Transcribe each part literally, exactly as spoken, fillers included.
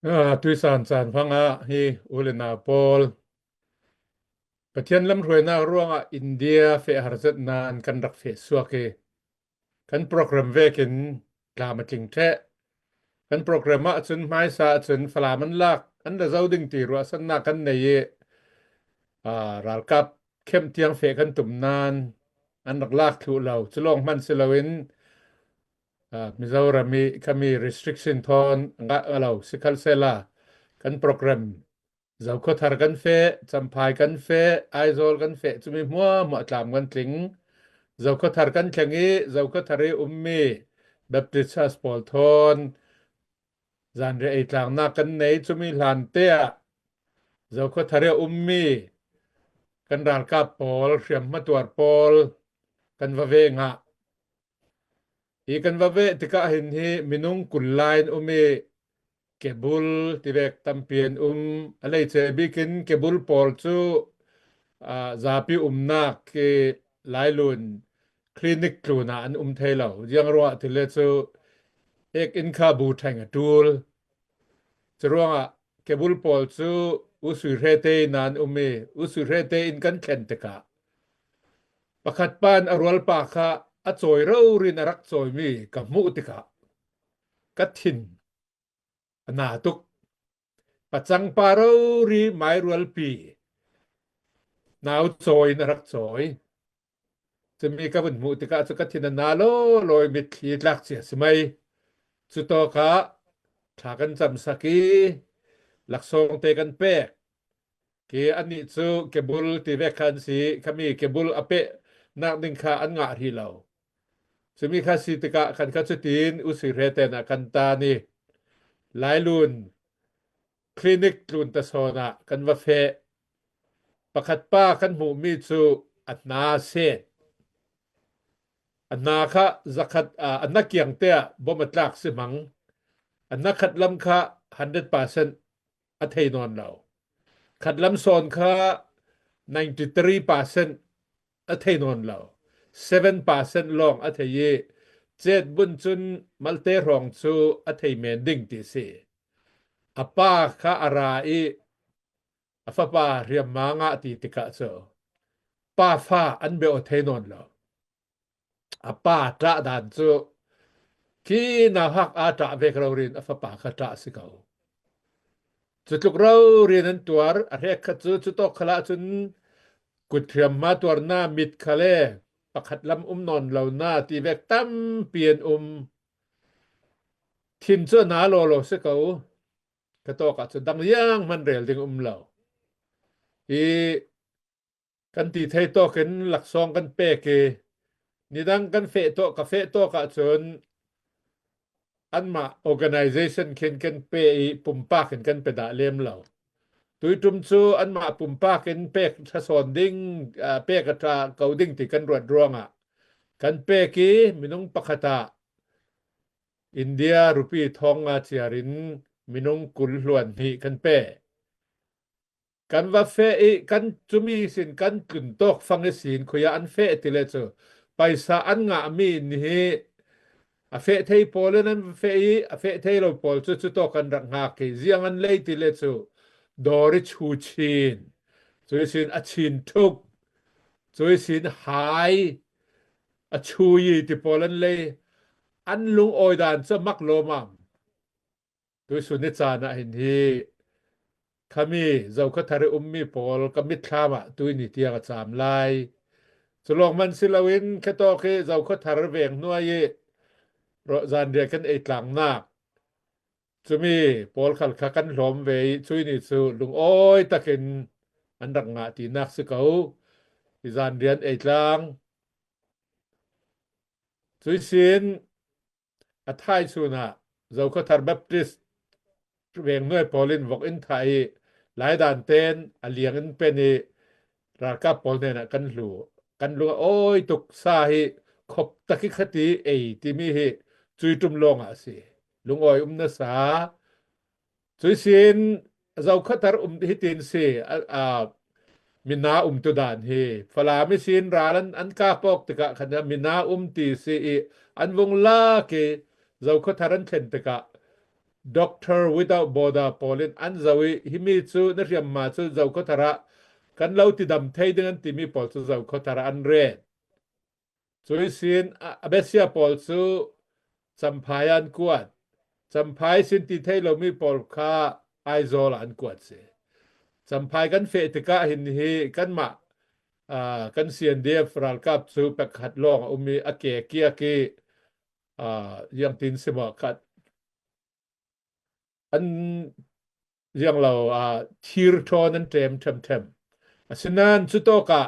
A, tuisan caan hmangah hi u le nau pawl, Pathian lamhruainak ruangah India feh har zetna in kan rak feh suak hi. Kan program vekin tlam a tling ṭheh. Kan program ah cun hmaisa ah cun Falam an lak, an la zo ding ti ruahsannak kan nei i, aa, ralkap camp tiang feh kan tum nain an rak lak thluh lo. Cu lawng hman si loin, aa, Mizoram i khami restriction thawn a ngah lo sikhalsehla kan program Zokhawthar kan feh, Champhai kan feh, Aizawl kan feh, cumi hmuahhmuah tlam kan tling. Zokhawthar kan thleng i Zokhawthar i ummi Baptist Church pawl thawn zanriah ei tlangnak kan nei. Cumi hlan te ah Zokhawthar i a ummi kan ralkap pawl, hriamhma tuar pawl kan va ve ngah. Hi kan va veh tikah hin hi minung kul lai an um i kebul tivek tampi an um. A leice bikin kebul pawl cu, aa, zapi umnak i Lailun clinic tlun ah an um thei lo. Ziang ruah tile cu ek in kha bu ṭheng a ṭul. Curuangah kebul pawl cu usui hrete in an um i usui hrete in kan thlen tikah pakhat pa in a rualpa kha a cawi rori in a rak cawimi ka hmuh tikah ka thin a na tuk. Pacang pa rori mairualpi nau cawi in a rak cawi. Cumi ka vun hmuh tikah cu ka thin a na lawlaw i mitthli tlak cia si mai. Cutawkah thla kan camsak i laksawng te kan pek. Ki annih cu kebul tivek kha an si, khami kebul a pehnak ding kha an ngah rih lo. Cumi kha si tikah khan kha cutin usui hrete in ah kan tan i Lailun clinic tlunta sawn ah kan va feh. Pakhat pa kan hmuhmi cu a hna set. A hna kha zakhat, aa, a hna kiangte ah bom a tlak si hmang. A hna khat lam kha hundred percent a thei nawn lo. Khat lam sawn kha ninety three percent a thei nawn lo. Seven percent lawng a thei i cet bun cun malte hrawng cu a thei men ding ti si. A pa kha a ra i a fapa hriamhma ngah ti tikah cu pa fa an bia aw thei nawn lo. A pa ṭah dan cu khi nauhak aa ṭah vek rori in a fapa kha ṭah si ko. Cutluk rori in an tuar, a hrekkhat cu cutawk khalah cun kut hriamhma tuarna mit kha le pakhat lam um nawn lo na ti vek tampi an um. Thin cu a na lawlaw si ko. Ka tawk ah cu dang ziang hman rel ding um lo. I kan ti thei tawk in laksawng kan pek i nidang kan feh tawk, ka feh tawk ah cun anmah organization khin kan pe i pumpak in kan pe dah lem lo. Tuiṭum cu anmah pumpak in pek ṭhasawn ding, aa, pek a ṭha ko ding ti kan ruat ruangah kan pek i minung pakhat ah India rupee thawng nga ciar in minung kul hluan hnih kan pe. Kan va feh i kan cumi sin kan tlun tawk fang i sin khui ah an feh ti le cu paisa an ngahmi nih a feh thei pawl in an va feh i a feh thei lo pawl cu cutawk kan rak hngak i ziang an lei ti le cu dawr i chu chin, cui sin a chin ṭhuk, cui sin hai a chu i ti pawl an lei. An lungawi dan cu a mak lawmam. Tuisun ni caan ah hin hi khami Zokhawthar i ummi pawl ka mitthlam ah tuini tiang a caam lai. Cu lawng hman si loin khetawk i Zokhawthar veng hnuai i rawh zanriah kan ei tlangnak cumi pawl khal kha kan hlawm ve i cuini cu lungawi takin an rak ngah tinak si ko. I zanriah an ei tlang. Cui sin a thai sun ah Zokhawthar Baptist veng hnuai pawl in vok in thah i laidan ten a liang in pen i ralkap pawl hnenah kan hlu. Kan lung a awi tuk sa hi khop tak i khati ei timi hi cuiṭum lawng ah a si. Lungawi um nasa. Cui sin Zokhawthar um hitin si, a, a, mina um tu dan hi. Falam i sin ral an, an kap awk tikah khan mina um ti si i an vung lak i Zokhawthar an thlen tikah Doctor Without Border pawl in an zoh ih, himi cu na hriamma cu Zokhawthar ah kan lo tidam thei ding an timi pawl cu Zokhawthar ah an ret. Cu ihsin a, a besia pawl cu Champhai ah an kuat. Champhai sin ti thei lomi pawl kha Aizawl ah an kuat si. Champhai kan feh tikah hin hi kanmah, aa, kan C N D F ralkap cu pek khat lawng a um ih a ke kiak ih, aa, ziangtin si maw khat an ziang lo, aa, thir ṭhawn an ṭem ṭhemṭhem. Asinain cutawkah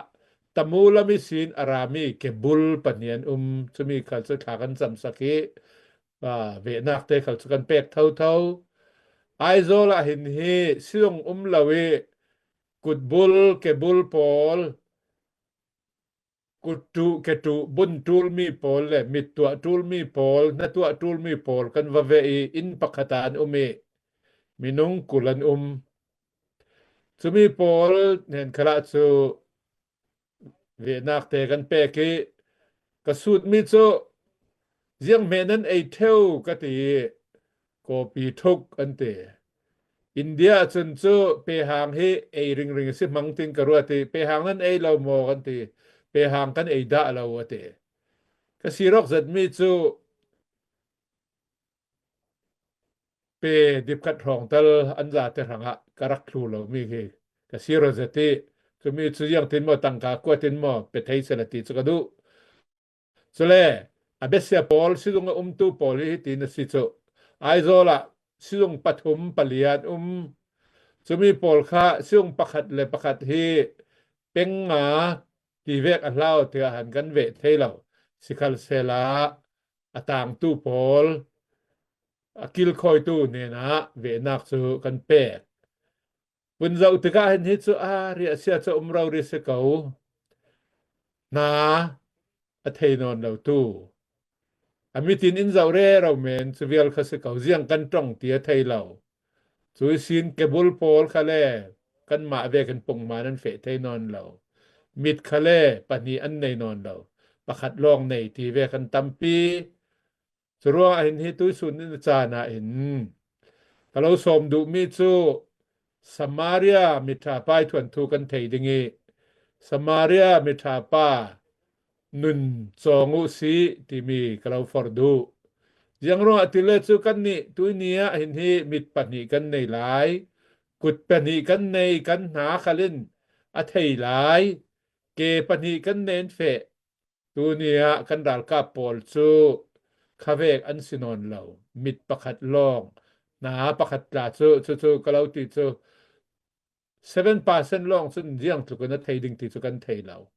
Tamu lam ihsin a rami kebul pahnih an um, cumi khal cu thla kan camsak ih, aa, vehnak te khal cu kan pek thotho. Aizawl ah hin hi sizung um lo ih kutbul, kebul pawl, kuttuh, ketuh, bun ṭulmi pawl le mittuah ṭulmi pawl, hnatuah ṭulmi pawl kan va veh ih inn pakhat ah an um ih minung kul an um. Cumi pawl hnen khalah cu vehnak te kan pek ih ka sutmi cu, ziang hmeh nan ei ṭheu ka ti ih, kawpi thuk an ti. India ahcun cu pehang hi ei ringring a si hmang tin ka ruat ih, pehang nan ei lo maw kan ti, pehang kan ei dah lo a ti. Ka sir awk zetmi cu pe dipkhat hrawngtal an zate hrangah ka rak thlu lomi hi ka sir aw zet ih, cumi cu ziangtin maw tangka kuatin maw pe thei seh la ti cu ka duh. Cule a besia pawl, sizung a umtu pawl hi hitin a si cu, Aizawl ah sizung pathum pali an um. Cumi pawl kha sizung pakhat le pakhat hi peng nga ti vek a hlau tiah han kan veh thei lo. Sikhalsehla a tangtu pawl, a kilkhawitu hnenah vehnak cu kan pek. Vun zoh tikah hin hi cu a riahsia cu um rori si ko. Hna a thei nawn lotu, a mit in in zoh rero men cu vial kha si ko, ziang kan ṭong ti a thei lo. Cu ihsin kebul pawl kha le kanmah vekin pungman an feh thei nawn lo. Mit kha le pahnih an nei nawn lo. Pakhat lawng nei ti vek an tampi. Curuangah hin hi tuihsun in a caan ah hin ka lo sawm duhmi cu Samaria miṭha pa ih thuanthu kan thei ding ih, Samaria miṭha pa nun cawng uh si timi ka lo for duh. Ziangruangah tile cu kannih tuihni ah hin hi mit pahnih kan nei lai, kut pahnih kan nei, kan hna khal in a thei lai, ke pahnih kan nei an feh. Tuni ah kan ralkap pawl cu khavek an si nawn lo, mit pakhat lawng, hna pakhat tla cu, cucu ka lo ti cu, seven percent lawng cun ziang tluk in a thei ding ti cu kan thei lo.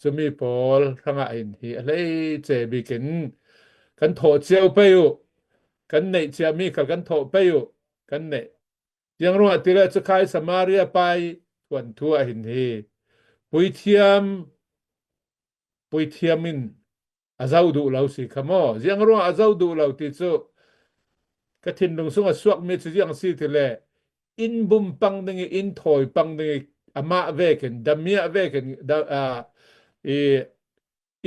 Cumi pawl hrangah hin hi a hleice bik in kan thawh cio pei uh, kan neih ciami khal kan thawh pei uh, kan neih. Ziangruangah tile cu khai Samaria pa ih thuanthu ah hin hi puithiam, puithiam in a zoh duh lo si kha maw? Ziangruangah a zoh duh lo ti cu ka thinlung sung a suakmi cu ziang si tile, inn bum pang ding ih, inn thawi pang ding ih, amah vekin, damiah vekin, da, aa, ih,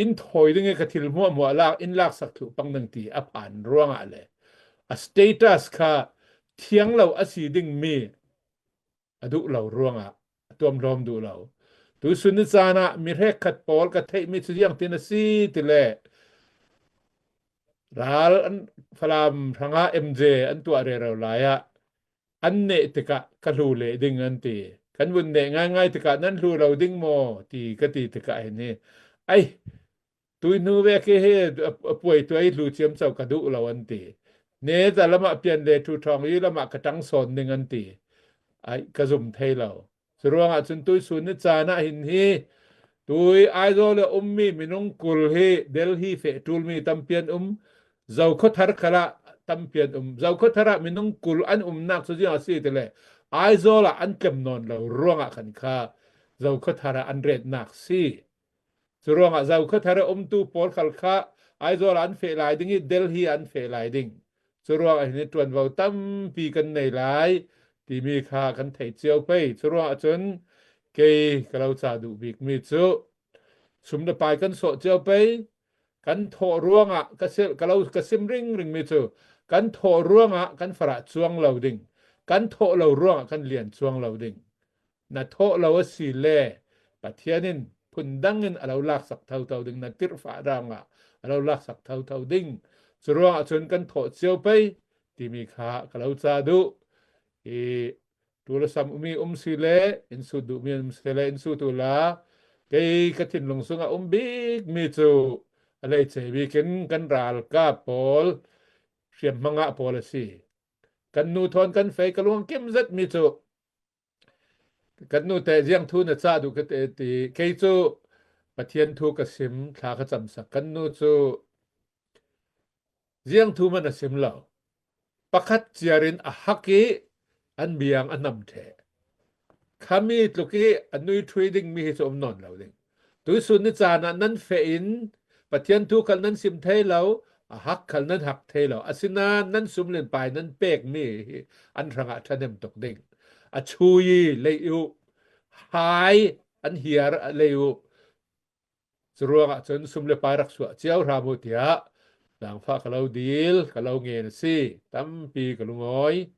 inn thawi ding ih ka thil hmuahhmuah lak, in laksak thluh pang ding ti a phan ruangah le a status kha thiang lo a si dingmi a duh lo ruangah a tuamhlawm duh lo. Tuihsun ni caan ah mi hrekkhat pawl ka theihmi cu ziangtin a si tile, ral an Falam hrangah M J an tuah rero lai ah an neh tikah ka hlu leh ding an ti. Kan vun neh ngaingai tikah nan hlu lo ding maw ti ka ti tikah hin hi, ai, tuihnu vek hi hi a, a puai tuai hlu ciamco ka duh lo an ti. Neta lamah pian le ṭhu ṭhawng i lamah ka ṭang sawn ding an ti. Ai, ka zum thei lo. Curuangah cun tuihsun ni caan ah hin hi tui Aizawl a ummi minung kul hi Delhi feh ṭulmi tampi an um, Zokhawthar khalah tampi an um. Zokhawthar ah minung kul an umnak cu ziang a si tile, Aizawl ah an tlem nawn lo ruangah khan kha Zokhawthar ah an retnak si. Curuangah Zokhawthar a umtu pawl khal kha Aizawl ah an feh lai ding ih Delhi ah an feh lai ding. Curuangah hin ṭuanvo tampi kan nei lai timi kha kan thei cio pei. Curuangah cun kei ka lo ca duh bikmi cu sum le pai kan sawh cio pei. Kan thawh ruangah ka si, ka lo, ka sim ringringmi cu Kan thawh ruangah kan farah cuang lo ding, kan thawh lo ruangah kan lian cuang lo ding. Na thawh lo a si le Pathian in phundang in a lo laksak thotho ding, na tirhfah ruangah a lo laksak thotho ding. Curuangah cun kan thawh cio pei timi kha ka lo ca duh. I ṭul a sam mi um si le, in sut duhmi um si le, in sut uhla, kei ka thinlung sungah um bikmi cu a hleice bikin kan ralkap pawl, hriamhma ngah pawl a si. Kan nu thawn kan fei, ka lungkim zetmi cu kan nu te ziang thu na cah duh ka ti, kei cu Pathian thu ka sim, thla ka camsak. Kan nu cu ziang thu man a sim lo. Pakhat ciar in a hak i an biang a nam ṭheh. Khami tluk i a nui ṭhui dingmi hi cu um nawn lo ding. Tuisun ni caan ah nan feh in Pathian thu khal nan sim thei lo, a hak khal nan hak thei lo. Asinain nan sum le pai nan pekmi hi an hrangah ṭhahnem tuk ding. A chui i lei uh, hai an hiar a lei uh. Curuangah cun sum le pai rak suah cio hram uh tiah zaangfah ka lo dil, ka lo ngen a si. Tampi ka lungawi.